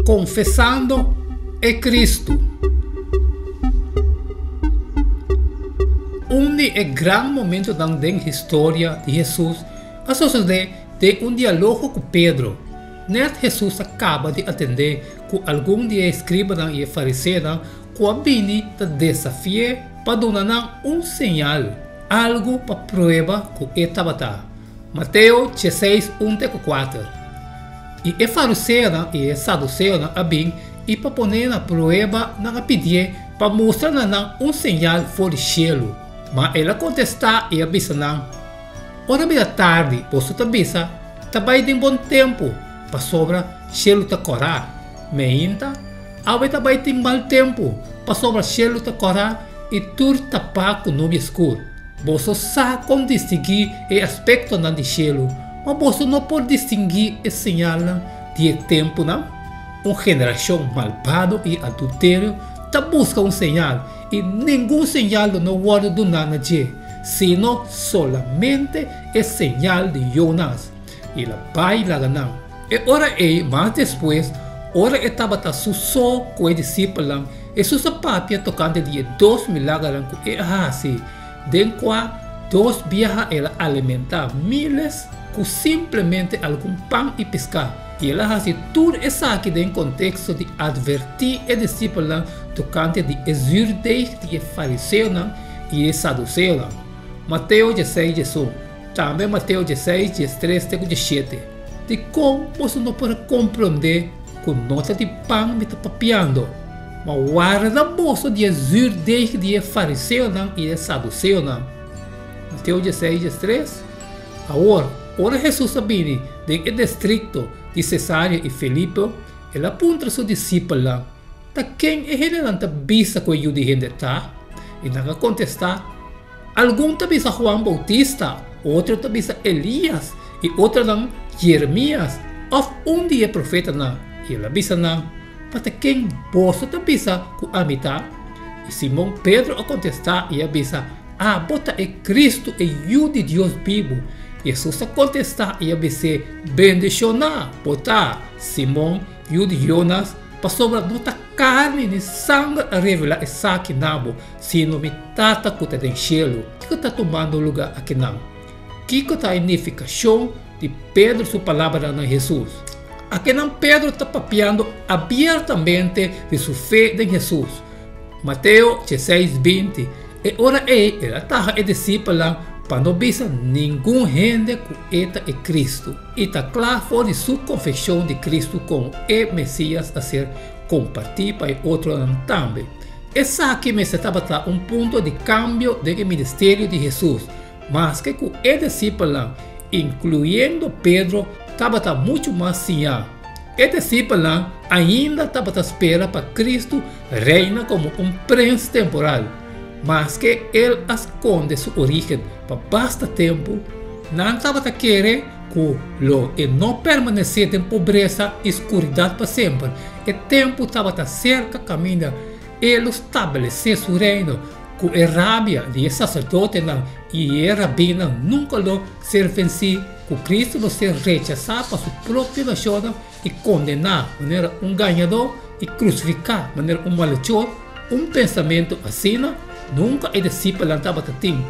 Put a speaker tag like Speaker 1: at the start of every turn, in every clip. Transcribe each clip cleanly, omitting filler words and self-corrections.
Speaker 1: Konfesando e Kristu. Un di e gran momentonan den historia di Hesus a sosodé den un dialogo ku Pedro. Nèt Hesus a kaba di atendé ku algun di e eskribanan i e fariseonan ku a bini ta desafi'é pa duna nan un señal, algu pa prueba ku e tabata. Mateo dieseis, un te ku kuater. I e fariseonan i e saduseonan a bin i pa pon'é na prueba nan a pidié pa mustra na nan un señal for di shelu. Ma el a kontestá i a bisa nan, Ora bira tardi boso ta bisa, Ta bai den bon tempu, pasobra shelu ta kòrá. Meinta, Awe ta bai tin mal tempu, pasobra shelu ta kòrá i tur tapá ku nubia skur. Boso sa kon distinguí e aspektonan di shelu, ma boso no por distinguí e señalnan di e tempunan? Un generashon malbado i adulterio ta buska un señal, i ningun señal lo no wòrdu duná na dje, sino solamente e señal di Jonas. I el a bai laga nan. E ora ei, mas despues, ora e tabata su so ku e disipelnan, Hesus a papia tokante di e dos milagernan ku e a hasi, den kua dos biaha el a alimentá míles ku simplemente algun pan i piská. I el a hasi tur esaki den konteksto di atvertí e disipelnan tokante di e zürdeig di e fariseonan i e saduseonan. Mateo dieseis diesun. Tambe Mateo dieseis, diestres te ku diesshete. Dikon boso no por a komprondé ku no ta di pan mi ta papiando? Ma warda boso di e zürdeig di e fariseonan i e saduseonan. Mateo dieseis, diestres. Awor, ora Hesus a bini den e distrikto di Sesarea i Filipo, el a puntra su disipelnan, Ta ken e hendenan ta bisa ku e Yu di hende ta? I nan a kontestá, Algun ta bisa Juan Boutista, otro ta bisa Elias i otronan Jeremias òf un di e profetanan. I el a bisa nan, Pa ta ken boso ta bisa ku ami ta? I Simon Pedro a kontestá i a bisa, Abo ta e Kristu, e Yu di Dios bibu. Hesus a kontestá i a bis'é, Bendishoná bo ta, Simon, yu di Jonas, pasobra no ta karni ni sanger a revelá esaki na bo, sino mi Tata ku ta den shelu. Kiko ta tumando lugá akinan? Kiko ta e nifikashon di Pedro su palabranan na Hesus? Akinan Pedro ta papiando abiertamente di su fe den Hesus. Mateo dieseis, binti, E ora ei el a taha e disipelnan pa no bisa ningun hende ku e ta e Kristu. I ta kla for di su konfeshon di Kristu komo e Mesias a ser kompartí pa e otronan tambe. Esaki mester tabata un punto di kambio den e ministerio di Hesus, maske ku e disipelnan, inkluyendo Pedro, tabata muchu mas siñá. E disipelnan ainda tabata spera pa Kristu reina komo un prens temporal. Maske el a skonde su orígen pa basta tempu, nan tabata kere ku lo e no permanesé den pobresa i skuridat pa semper. E tempu tabata serka kaminda e lo stablesé su reino, ku e rabia di e saserdotenan i e rabínan nunka lo ser vensí, ku Kristu lo ser rechasá pa su propio nashonnan i kondená manera un gañadó i krusifiká manera un malechor. Un pensamentu asina nunka e disipelnan tabata tin.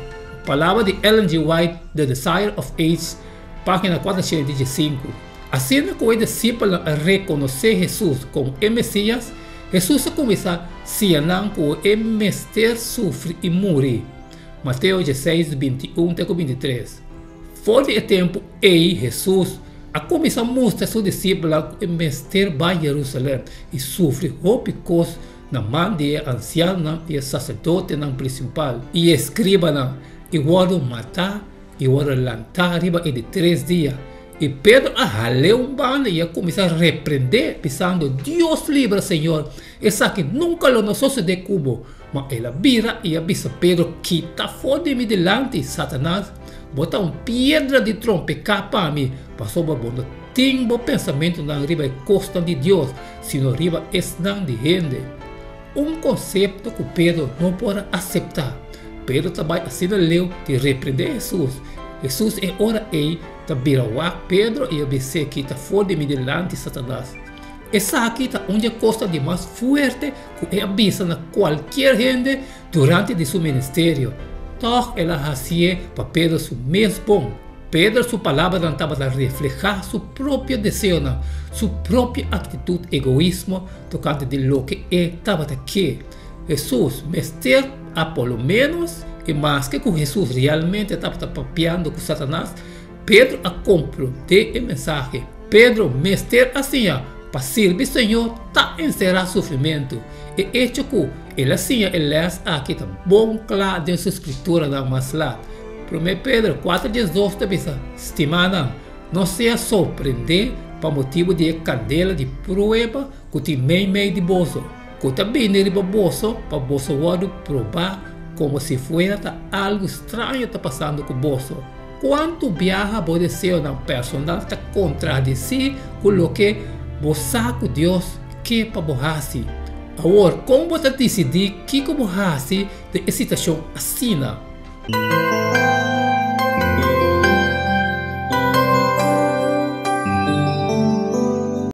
Speaker 1: Palabra di Ellen G. White, The Desire of Ages, página 415. Asina ku e disipelnan a rekonosé Hesus komo e Mesias, Hesus a kuminsá siña nan ku e mester sufri i muri. Mateo dieseis, bintiun te ku bintitres. For di e tempu ei Hesus a kuminsá mustra su disipelnan ku e mester bai Jerusalèm i sufri hopi kos na man di e ansianonan i e saserdotenan prinsipal i e eskribanan, i wòrdu matá i wòrdu lantá riba e di tres dia. I Pedro a hal'é un banda i a kuminsá reprend'é, bisando, Dios libra, Señor, esaki nunka lo no sosodé ku bo. Ma el a bira i a bisa Pedro, Kita for di mi dilanti, Satanas! Bo ta un piedra di trompeká pa mi, pasobra bo no tin bo pensamentunan riba e kosnan di Dios, sino riba esnan di hende. Un konsepto ku Pedro no por a aseptá. Pedro ta bai asina leu di reprendé Hesus. Hesus e ora ei ta bira wak Pedro i a bis'é, Kita for di mi dilanti, Satanas! Esaki ta un di e kosnan di mas fuerte ku e a bisa na kualkier hende durante di su ministerio. Tòg el a hasié pa Pedro su mes bon. Pedro su palabranan tabata reflehá su propio deseonan, su propio aktitut egoismo tokante di loke e tabata ke. Hesus mester a por lo ménos, i maske ku Hesus realmente tabata papiando ku Satanas, Pedro a komprondé e mensahe. Pedro mester a siña pa sirbi Señor ta enserá sufrimentu. E echo ku el a siña e lès aki ta bon kla den su skrituranan mas lat. Promé Pedro 4:12 ta bisa, Stimánan, no sea sorprendé pa motibu di e kandela di prueba ku tin meimei di boso, ku ta bini riba boso pa boso wòrdu probá komo si fuera ta algu straño ta pasando ku boso. Kuantu biaha bo deseonan personal ta kontradisí ku loke bo sa ku Dios ke pa bo hasi? Awor, kon bo ta disidí kiko bo hasi den e situashon asina?